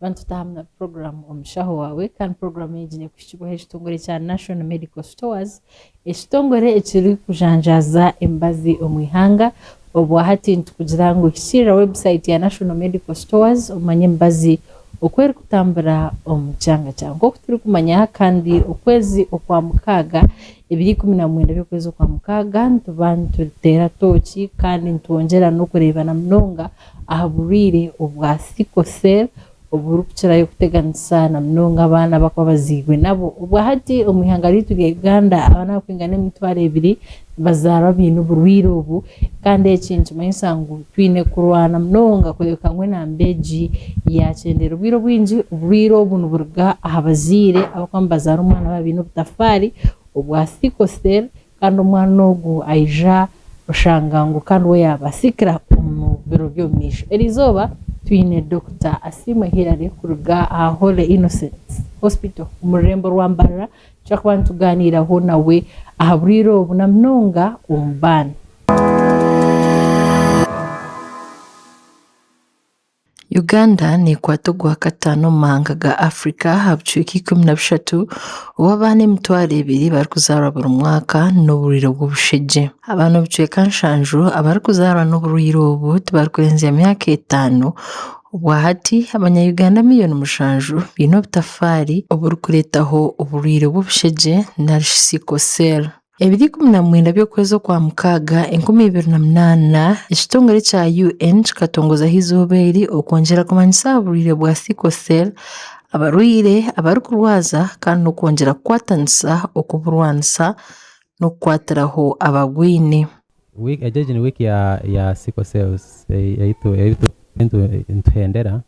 Bantu tutahamu na puroguraamu Omushaho Waawe kandi puroguraamu egi neekuhikibwaho ekitongore kya National Medical Stores, ekitongore ekirikujanjaaza emibazi omu ihanga. Obwahati nitukugira ngu hikiirira webusayiti ya National Medical Stores omanye emibazi oku erikutambura omu kyanga kyawe. Nk'oku turikumanya kandi okwezi Okwamukaaga, ebiro 19 by'okwezi Okwamukaaga nituba nituteera tooki kandi nitwongyera n'okureeba na munonga aha burwaire obwa sickle cell oburikukirayo kuteganisa na munonga abaana abarikuba bazairwe nabo. Obwahati omu ihanga ryaitu rya Uganda abaana abarikwingana 2000 nibazaarwa baine oburwaire obu kandi eki nikimanyisa ngu twine kurwana munonga kureebeka ngu enamba egi yakyendera. Obwire obwingi oburwaire obu niburuga aha bazaire abarikuba nibazaara omwana baaba baine obutafaari obwa sickle cell Kandi omwana ogu aija oshanga ngu kandi we yaabasikira omu biro by'omu maisho. Eriizooba twine Dokita Asiimwe Hillary kuruga aha Holy Innocents Hospital omu rurembo rwa Mbarara turakuba nitugaaniiraho nawe aha burwaire obu na munonga omu baana. Uganda neekwata ogwakataano omu mahanga ga Africa aha bicweka 13 obu abaana 2000 barikuzaarwa buri mwaka n'oburwaire bw'obushegye. Abaana obucweka 7 abarikuzaarwa n'oburwaire obu tibarikurenzya myaka etaano. Obwahati abanya Uganda 7,000,000 baine obutafaari oburikureetaho oburwaire bw'obushegye narishi sickle cell. Ebiro 19 by'okwezi Okwamukaaga, 2008, ekitongore ekya UN kikatongozaho eizooba eri okwongyera kumanyisa aha burwaire bwa sickle cell, abarwaire abarikurwaza kandi n'okwongyera kukwatanisa okuburwanisa n'okukwatiraho ababwine. Egi egi ni wiiki ya sickle cells ei nituhendera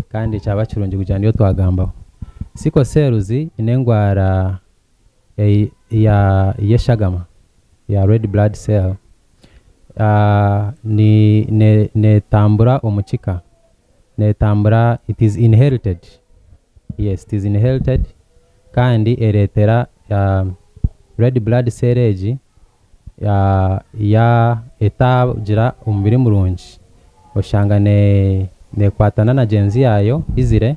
kandi kyaba kirungi kugira niyo twagambaho. Sickle cells n'endwara y'eshagama ya red blood cell netambura omu kika, netambura it is inherited, yes it is inherited kandi ereetera red blood cell egi etagira omubiri murungi oshanga nekwatana na gyenzi yaayo easily.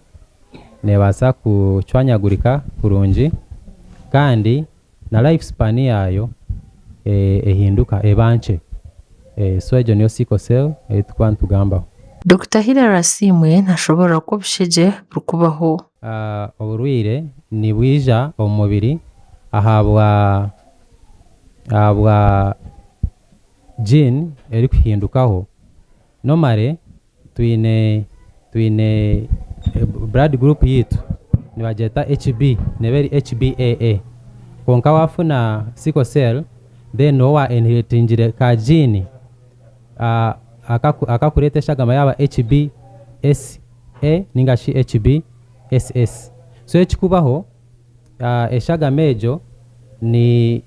Neebaasa kucwanyagurika kurungi kandi na life span yaayo ehinduka eba nkye. So egyo niyo sickle cell ei turikuba nitugambaho. Dokita Hillary Asiimwe nashoboorora ku obushegye burikubaho. Oburwaire nibwija omu mubiri ahabwa ahabwa gene erikuhindukaho. Normally Twine twine blood group yaitu nibagyeta HB neeba eri HBAA kwonka waafuna sickle cell then nooba wa inheritingire ka gene akakureeta eshagama yaaba HBSA ninga shi HBSS. So ekikubaho eshagama egyo ni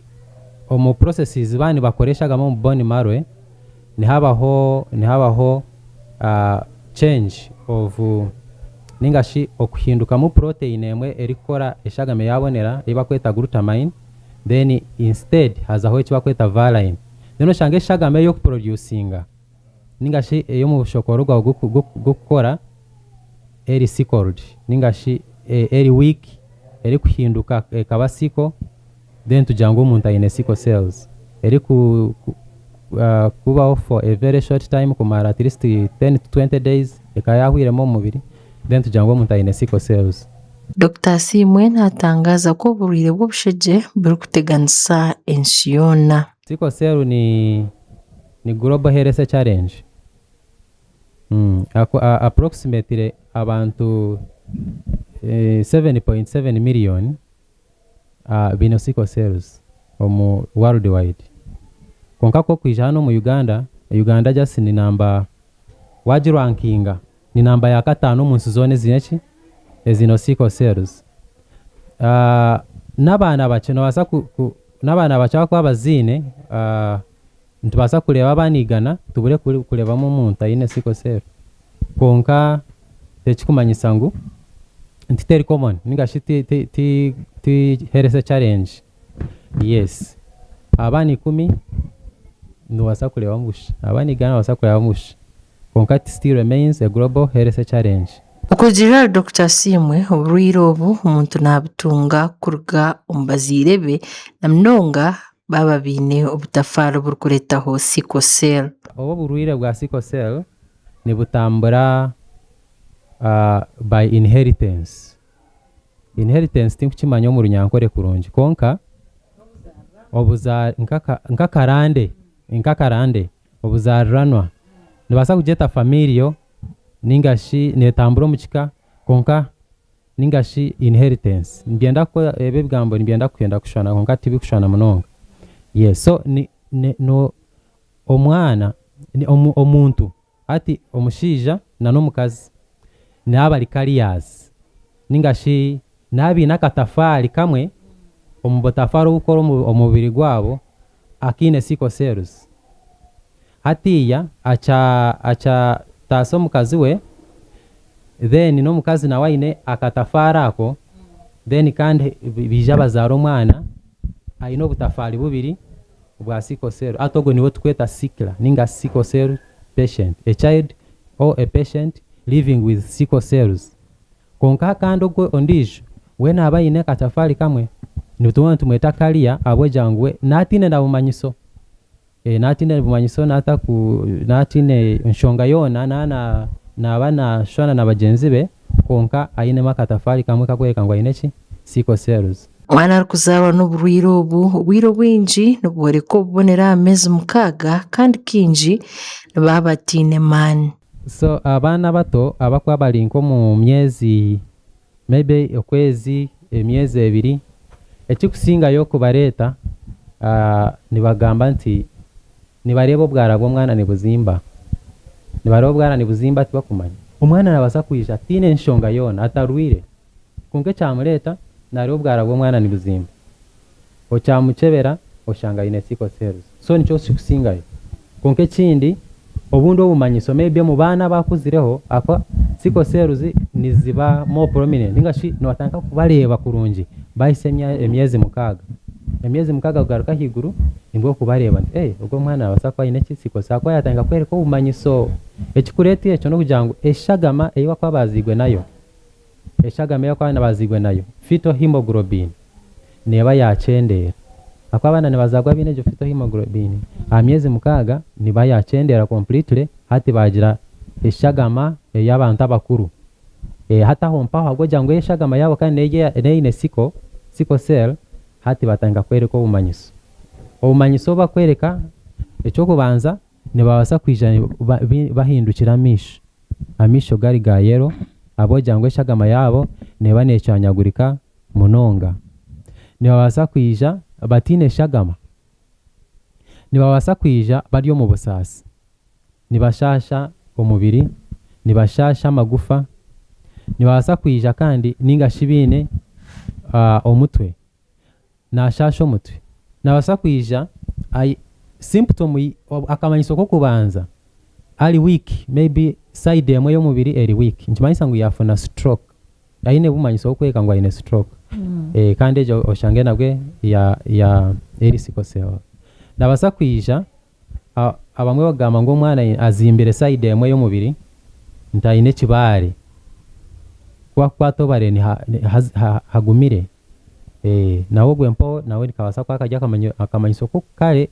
omu processes baaba nibakora eshagama omu bone marrow nihabaho nihabaho change of ninga shi okuhindukamu protein emwe erikukora eshagama eyabonera ei bakweta glutamine then instead hazaho eki bakweta valine then oshanga eshagama ey'okuproducinga ninga shi ey'omu bushokoro bwawe bw'okukora eri sickled ninga shi eri weak erikuhinduka ekaba sickle then tugira ngu omuntu aine sickle cells erikubaho for a very short time kumara at least 10 to 20 days ekaba yahwiremu omu mubiri then tugira ngu omuntu aine sickle cells. Dokita Asiimwe natangaza ku oburwaire bw'obushegye burikuteganisa ensi yoona. Sickle cell ni ni global health challenge. Approximately abantu 7.7 million baine sickle cells omu world wide. Kwonka ku orikwija hanu omu Uganda, Uganda just ni namba waagirankinga ni namba ya kataano omu nsi zoona eziine ki? Eziine sickle cells. N'abaana bakye noobaasa ku n'abaana bakye abakuba baziine nitubaasa kureeba abaana igana tubure kureebamu omuntu aine sickle cell. Kwonka tekikumanyisa ngu nti teri common ninga shi ti ti ti ti health challenge. Yes. Abaana ikumi nobaasa kureebamu busha, abaana igana nobaasa kureebamu busha. Kwonka it still remains a global health challenge. Okurugiirira ahari Dokita Asiimwe, oburwaire obu omuntu naabutunga kuruga omu bazaire be na munonga baaba baine obutafaari oburikureetaho sickle cell. Obu oburwaire bwa sickle cell nibutambura by inheritance. Inheritance tinkukimanya omu runyankore kurungi kwonka nk'akarande nk'akarande obuzariranwa nibaasa kugyeta familial ninga shi neetambura omu kika kwonka ninga shi inheritance nibyenda kukora ebi ebigambo nibyenda kwenda kushushana kwonka tibikushushana munonga yes so ni ni no omwana omuntu hati omushaija na n'omukazi naaba ari carriers ninga shi naaba aine akatafaari kamwe omu butafaari obukukora omu mubiri gwabo akaine sickle cells. Hatiiya akya akya taasa omukazi we then n'omukazi nawe aine akatafaari ako then kandi baija bazaara omwana aine obutafaari bubiri bwa sickle cell. Hati ogwo niwe tukweta sickler ninga sickle cell patient, a child or a patient living with sickle cells. Kwonka kandi ogwo ondiijo we naaba aine akatafaari kamwe, nituba nitumweta carrier ahabw'okugira ngu we naataine na bumanyiso. Naataine bumanyiso naataine nshonga yoona naaba naashushana na bagyenzi be kwonka ainemu akatafaari kamwe kakworeka ngu aine ki? Sickle cells. Omwana arikuzaarwa n'oburwaire obu, obwire obwingi nibworeka obubonero aha meezi mukaaga kandi kaingi nibaba bataine maani. So abaana abato abakuba bari nk'omu myezi maybe okwezi, emyezi ebiri, ekikusingayo kubareeta nibagamba nti nibareeba obwara bw'omwana nibuzimba. Nibareeba obwara nibuzimba tibakumanya. Omwana arabaasa kwija ataine nshonga yoona, atarwaire, kwonka ekyamureeta nareeba obwara bw'omwana nibuzimba. Okyamukyebera oshanga aine sickle cells. So nikyo kikusingayo. Kwonka ekindi obundi obumanyiso maybe omu baana abakuzireho ahakuba sickle cells niziba more prominent ninga shi nobatandika kubareeba kurungi bahitsya emyezi mukaaga. Emyezi mukaaga kugaruka ahaiguru nibwo orikubareeba nti ee ogu omwana nabaasa kuba aine ki sickle cell ahakuba yatandika kworeka obumanyiso. Ekikureeta ekyo n'okugira ngu eshagama ei bakuba bazairwe nayo Eshagama ei abaana bazairwe nayo, fetal hemoglobin, neeba yaakyendeera. Ahakuba abaana nibazaarwa baine egyo fetal hemoglobin, aha myezi mukaaga neeba yaakyendeera completely hati baagira eshagama ey'abantu abakuru. Hati aho mpaho ahabw'okugira ngu eshagama yaabo kandi neine sickle, sickle cell, hati batandika kworeka obumanyiso. Obumanyiso obu barikworeka, eky'okubanza Nibabaasa kwija bahindukire amaisho, amaisho gari ga yero ahabw'okugira ngu eshagama yaabo neeba neecwanyagurika munonga. Nibabaasa kwija bataine shagama. Nibabaasa kwija bari omu busaasi, nibashaasha omubiri, nibashaasha amagufa. Nibabaasa kwija kandi nainga shi baine omutwe. Naashaasha omutwe. Naabaasa kwija ai symptom akamanyiso k'okubanza ari weak maybe side emwe y'omubiri eri weak nikimanyisa ngu yaafuna stroke aine obumanyiso obukworeka ngu aine stroke kandi egyo oshange nabwe ya ya eri sickle cell. Naabaasa kwija abamwe bagamba ngu omwana azimbire side emwe y'omubiri nti aine ekibaare ku akukwata obare hagumire. Nawe ogwe mpaho nawe nikabaasa kuba kari akamanyiso k'okukare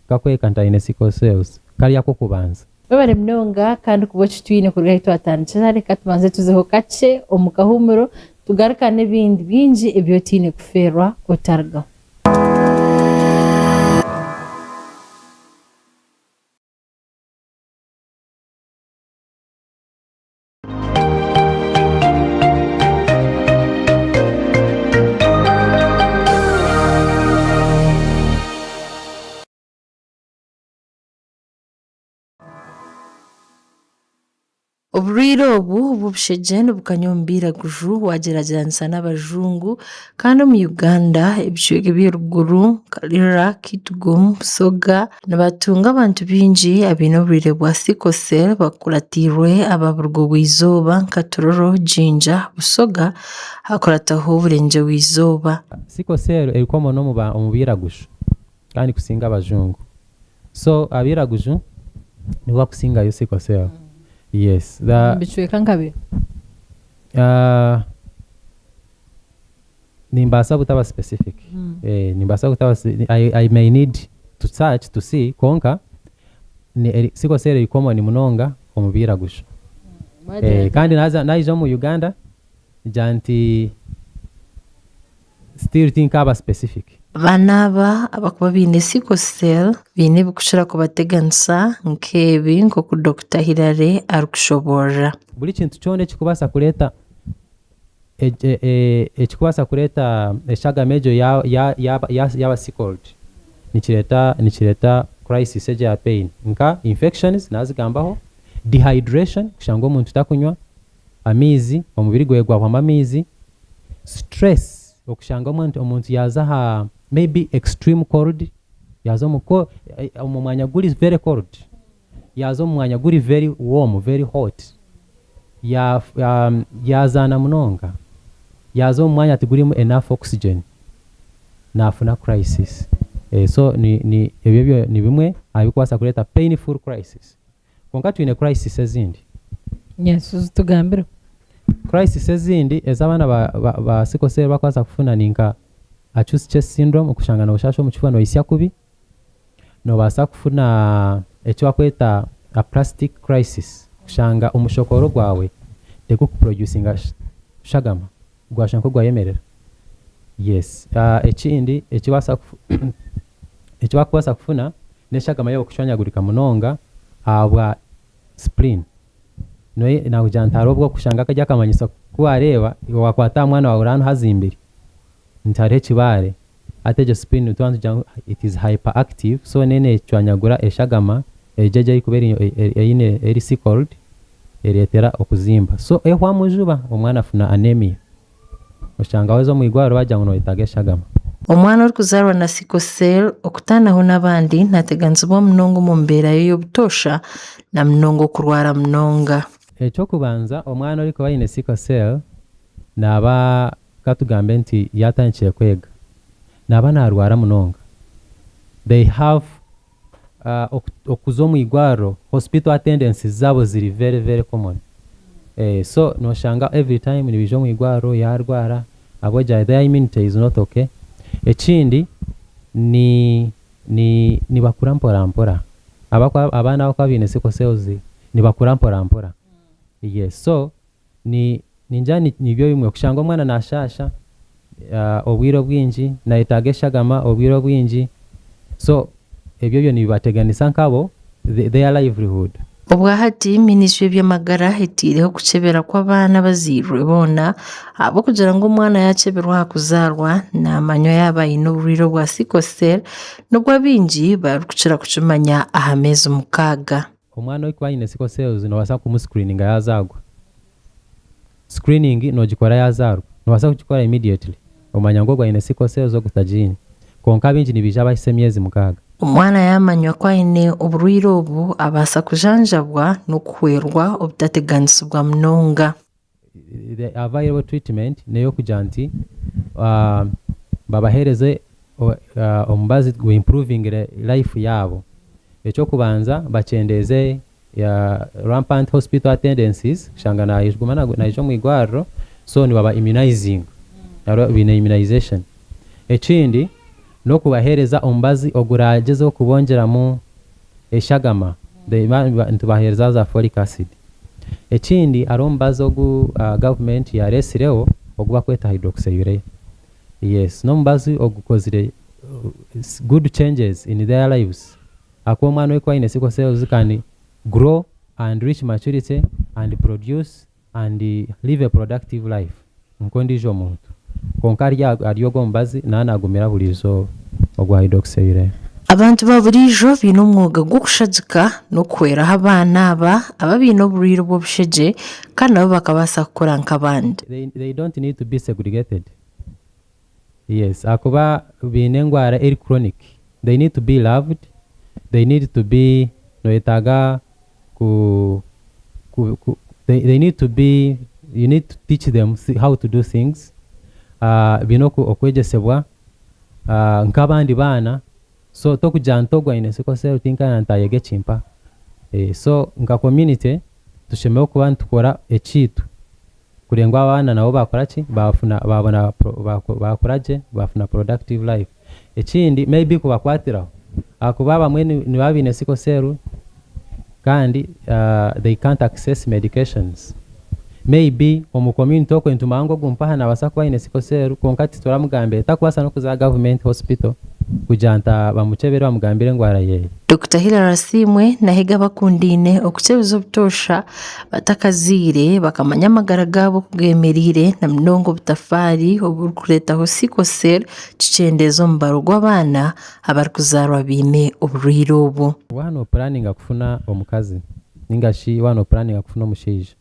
kakworeka nti aine sickle cells kari ak'okubanza. Webare munonga kandi kuba okitwine kuruga ahi twatandikira reka tubanze tuzeho kakye omu kahuumuro tugarukane ebindi bingi ebi otaine kufeerwa otarugaho. Oburwaire obu obw'obushegye nibukanya omu bairaguju waagyeragyeranisa n'abajungu kandi omu Uganda ebicweka eby'eruguru nka Lira, Kitgum, Busoga nibatunga abantu baingi abaine oburwaire bwa sickle cell bakuratiirwe aba burugwa-bw'eizooba nka Tororo, Jinja, Busoga hakurataho Burengyerwa-izooba. Sickle cell eri common omu bairaguju kandi kusinga abajungu. So abairaguju nibo bakusingayo sickle cell. Yes. Omu bicweka nka biha? Ah, nimbaasa butaba specific. Eh, nimbaasa kutaba I may need to search to see, kwonka ni sickle cell eri common munonga omu bairaguju. Eh, kandi naza naija omu Uganda ngira nti still tinkaaba specific. Abaana aba abakuba baine sickle cell baine ebikukira kubateganisa nk'ebi nk'oku Dokita Hilary arikushoboorora. Buri kintu kyona ekikubaasa kureeta ekikubaasa kureeta eshagama egyo yaaba sickled nikireeta crisis egyo ya pain nka infections naazigambaho, dehydration kushanga omuntu takunywa amaizi omubiri gwe gwahwamu amaizi, stress okushanga omuntu yaaza aha maybe extreme cold yaaza omu mwanya guri very cold, yaaza omu mwanya guri very warm, very hot, yaazaana munonga, yaaza omu mwanya tigurimu enough oxygen naafuna crisis. So ni ebyo byo ni bimwe aha birikubaasa kureeta painful crisis. Kwonka twine crisis ezindi. Yes, zitugambire. Crisis ezindi ez'abaana ba sickle cell barikubaasa kufuna ni nka acute chest syndrome, okushanga nooshaasha omu kifuba nohitsya kubi, noobaasa kufuna eki barikweta aplastic crisis, kushanga omushokoro gwawe tigurikuproducinga shagama, gwashusha nk'ogwayemerera. Yes. Ekindi eki barikubaasa kufuna n'eshagama yaabo kushwanyagurika munonga ahabwa spleen. Nakugira nti hariho obu okushanga kari akamanyiso ku wareeba wakwata aha mwana waawe oraba hazimbire nti hariho ekibaare, hati egyo spleen nituba nitugira ngu it is hyperactive, so neyo necwanyagura eshagama egyo erikuba eine eri sickled ereetera okuzimba. So ehwamu juba omwana afuna anemia. Oshanga waza omu irwariro bagira ngu noyetaaga eshagama. Omwana orikuzaarwa na sickle cell okutaanaho n'abandi naateganisibwa munonga omu mbeera ye y'obutoosha na munonga okurwara munonga. Eky'okubanza, omwana orikuba aine sickle cell naaba katugambe nti yaatandikire kwega, naaba naarwara munonga. They have okuza omu irwariro, hospital attendances zaabo ziri very very common. So noshanga every time nibaija omu irwariro yaarwara ahabw'okugira their immunity is not okay. Ekindi ni ni nibakura mpora mpora. Abaana abakuba baine sickle cells nibakura mpora mpora. Yes, so ni ningira nibyo bimwe kushanga omwana nashaasha obwire obwingi, nayetaaga eshagama obwire obwingi, so ebyo byo nibibateganisa nkabo their livelihood. Obwahati minisitule y'eby'amagara eteireho okukyebera kw'abaana abazairwe boona ahabw'okugira ngu omwana yaakyeberwa aha kuzaarwa naamanywa yaaba aine oburwaire obwa sickle cell n'obu abaingi barikukira kukimanya aha meezi 6. Omwana orikuba aine sickle cells noobaasa kumuscreeninga yaazaarwa. Screening noogikora yaazaarwa. Noobaasa kugikora immediately omanya ngu ogu aine sickle cells ogu tagiine. Kwonka abaingi nibaija bahitsya emyezi 6. Omwana yaamanywa ku aine oburwaire obu abaasa kujanjabwa n'okuhwerwa obutateganisibwa munonga. The available treatment n'ey'okugira nti babaheereze omubazi gu improvingire life yaabo. Eky'okubanza bakyendeeze rampant hospital attendances, kushanga naguma naija omu irwariro, so nibaba immunizing, baine immunization. Ekindi n'okubaheereza omubazi oguragyezeho kubongyeramu eshagama, nitubaheereza za folic acid. Ekindi hariho omubazi ogu gavumenti yareetsireho ogu barikweta hydroxyurea. Yes, n'omubazi ogukozire good changes in their lives ahakuba omwana orikuba aine sickle cells can grow and reach maturity and produce and live a productive life nk'ondiijo muntu. Kwonka ari ogu omubazi naaba naagumira buri izooba ogwa hydroxyurea. Abantu ba buriijo baine omwoga gw'okushagika n'okuhweraho abaana aba aba baine oburwaire bw'obushegye kandi nabo bakabaasa kukura nk'abandi. They don't need to be segregated. Yes, ahakuba baine endwara eri chronic. They need to be loved, they need to be noyetaaga ku, ku, ku they need to be, you need to teach them how to do things. Baine okwegyesebwa nk'abandi baana, so tokugira nti ogu aine sickle cell tinkana ntayega ekimpa. So nka community tushemereire kuba nitukora ekiitu. Kureba ngu abaana nabo bakora ki bafuna babona bakura gye bafuna productive life. Ekindi maybe kubakwatiraho ahakuba abamwe nibaba baine sickle cell kandi they can't access medications. Maybe omu community okwe nitumanya ngu ogu mpaha nabaasa kuba aine sickle cell kwonka tituramugambire takubaasa n'okuza aha government hospital kugira nti bamukyebere bamugambire endwara yeye. Dokita Hillary Asiimwe nahiga abakundaine okukyebeza obutoosha batakazaire bakamanya amagara gaabo oku gemereire na munonga obutafaari oburikureetaho sickle cell kikyendeeza omubaro gw'abaana abarikuzaarwa baine oburwaire obu. Waaba nopuraninga kufuna omukazi ninga shi waaba nopuraninga kufuna omushaija,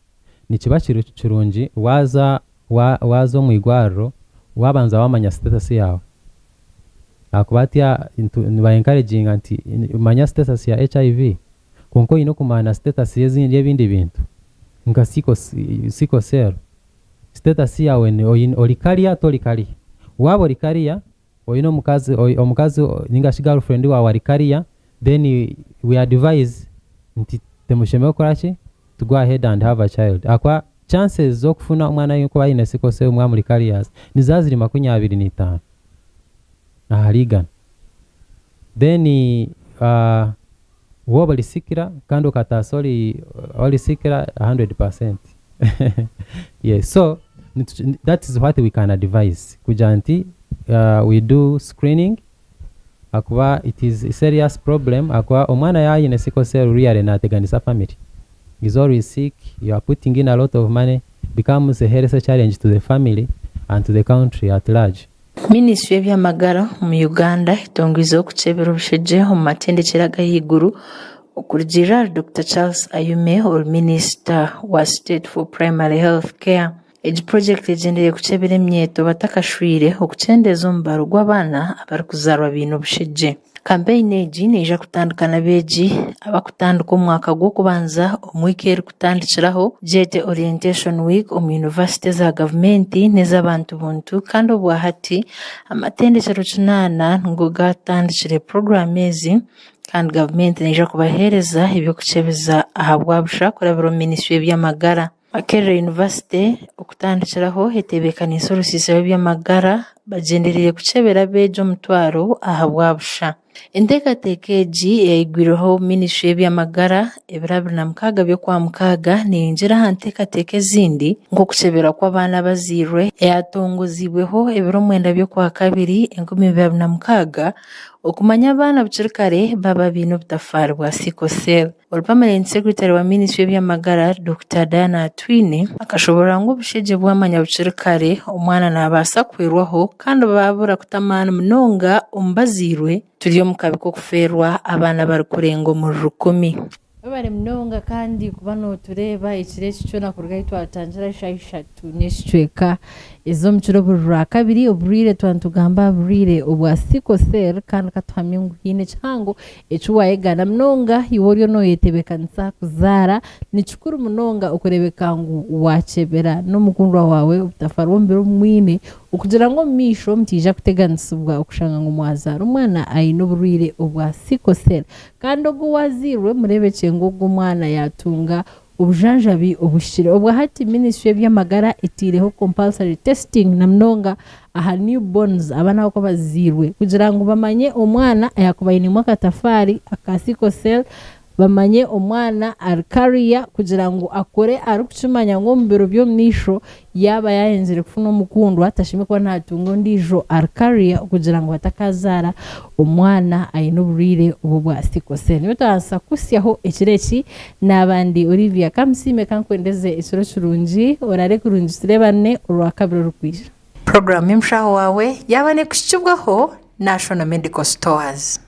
nikiba kiri kirungi waaza waaza omu irwariro waabanza waamanya status yaawe. Ahakuba hati niba encouraginga nti manya status ya HIV kwonka oine okumanya na status y'ebindi bintu nka sickle cell. Status yaawe ori carrier tori carrier? Waaba ori carrier oine omukazi omukazi ninga shi girlfriend waawe ari carrier then we advise nti timushemereire kukora ki? To go ahead and have a child ahakuba chances z'okufuna omwana arikuba aine sickle cell mwaba muri carriers niziba ziri 25 ahari igana. Then waaba ori sickler kandi okataasa ori ori sickler 100%. Yes so that is what we can advise kugira nti we do screening ahakuba it is a serious problem ahakuba omwana yaaba aine sickle cell really naateganisa family. Is always sick, you are putting in a lot of money, becomes a health challenge to the family and to the country at large. Minisitule y'eby'amagara omu Uganda etongwizeho okukyebera obushegye omu matendekyero ag'ahaiguru okurugiirira ahari Dokita Charles Ayume ori minisita wa State for Primary Health Care. Egi purojekiti egyendereire kukyebera eminyeeto batakashweire okukyendeeza omubaro gw'abaana abarikuzaarwa baine obushegye. Kampeyini egi neija kutandika n'abeegi abakutandika omwaka gw'okubanza omu wiiki erikutandikiraho gyete Orientation Week omu yunivasite eza gavumenti n'ez'abantu buntu kandi obwahati amatendekyero kinaana nigo gatandikire puroguraamu ezi kandi gavumenti neija kubaheereza eby'okukyebeza ahabwa busha kurabira omu minisitule y'eby'amagara. Makerere University okutandikiraho etebeekaniise orusiisira rw'eby'amagara bagyendereire kukyebera abeegi omutwaro ahabwa busha. Enteekateeka egi eyayigwireho minisitule y'eby'amagara ebiro 26 by'okwamukaaga neyongyera aha nteekateeka ezindi nk'okukyebera kw'abaana abazairwe eyatongoziibweho ebiro 9 by'okwakabiri 2026 okumanya abaana bukiri kare baaba baine obutafaari bwa sickle cell. Ori Permanent Secretary wa Minisitule y'eby'amagara, Dokita Diana Atwine akashoborora ngu obushegye bwamanya bukiri kare, omwana nabaasa kuhwerwaho kandi babura kuta amaani munonga omu bazairwe, turi omu kabi k'okufeerwa abaana abarikurenga omuri rukumi. Webare munonga kandi kuba notureeba ekiro eki kyona kuruga ahi twatangira eshaaha ishatu n'ekicweka ez'omukiro buri Rwakabiri. Oburwaire twaba nitugamba aha burwaire obwa sickle cell kandi katuhamye ngu haine kihango Eki waayega na munonga iwe oriyo nooyetebeekanisa kuzaara, ni kikuru munonga okureebeka ngu waakyebera n'omukundwa waawe obutafaari bw'omubiri obu mwine okugira ngu omu maisho mutaija kuteganisibwa okushanga ngu mwazaara omwana aine oburwaire obwa sickle cell. Kandi ogwo owaazairwe mureebekye ngu ogwo omwana yaatunga obujanjabi obuhikire. Obwa hati minisitule y'eby'amagara etaireho compulsory testing na munonga aha new borns, abaana abarikuba bazairwe kugira ngu bamanye omwana ayakuba ainemu akatafaari aka sickle cell, bamanye omwana ari carrier kugira ngu akure arikukimanya ngu omu biro by'omu maisho yaaba yaayenzire kufuna omukundwa tashemereire kuba naatunga ondiijo ari carrier kugira ngu atakazaara omwana aine oburwaire obu obwa sickle cell. Nyowe twabaasa kuhitsyaho ekiro eki naaba ndi Olivia Kamusiime kankwendeze ekiro kirungi oraare kurungi tureebane orwakabiri orukwija. Puroguraamu y'omushaho waawe yaaba neekuhikibwaho National Medical Stores.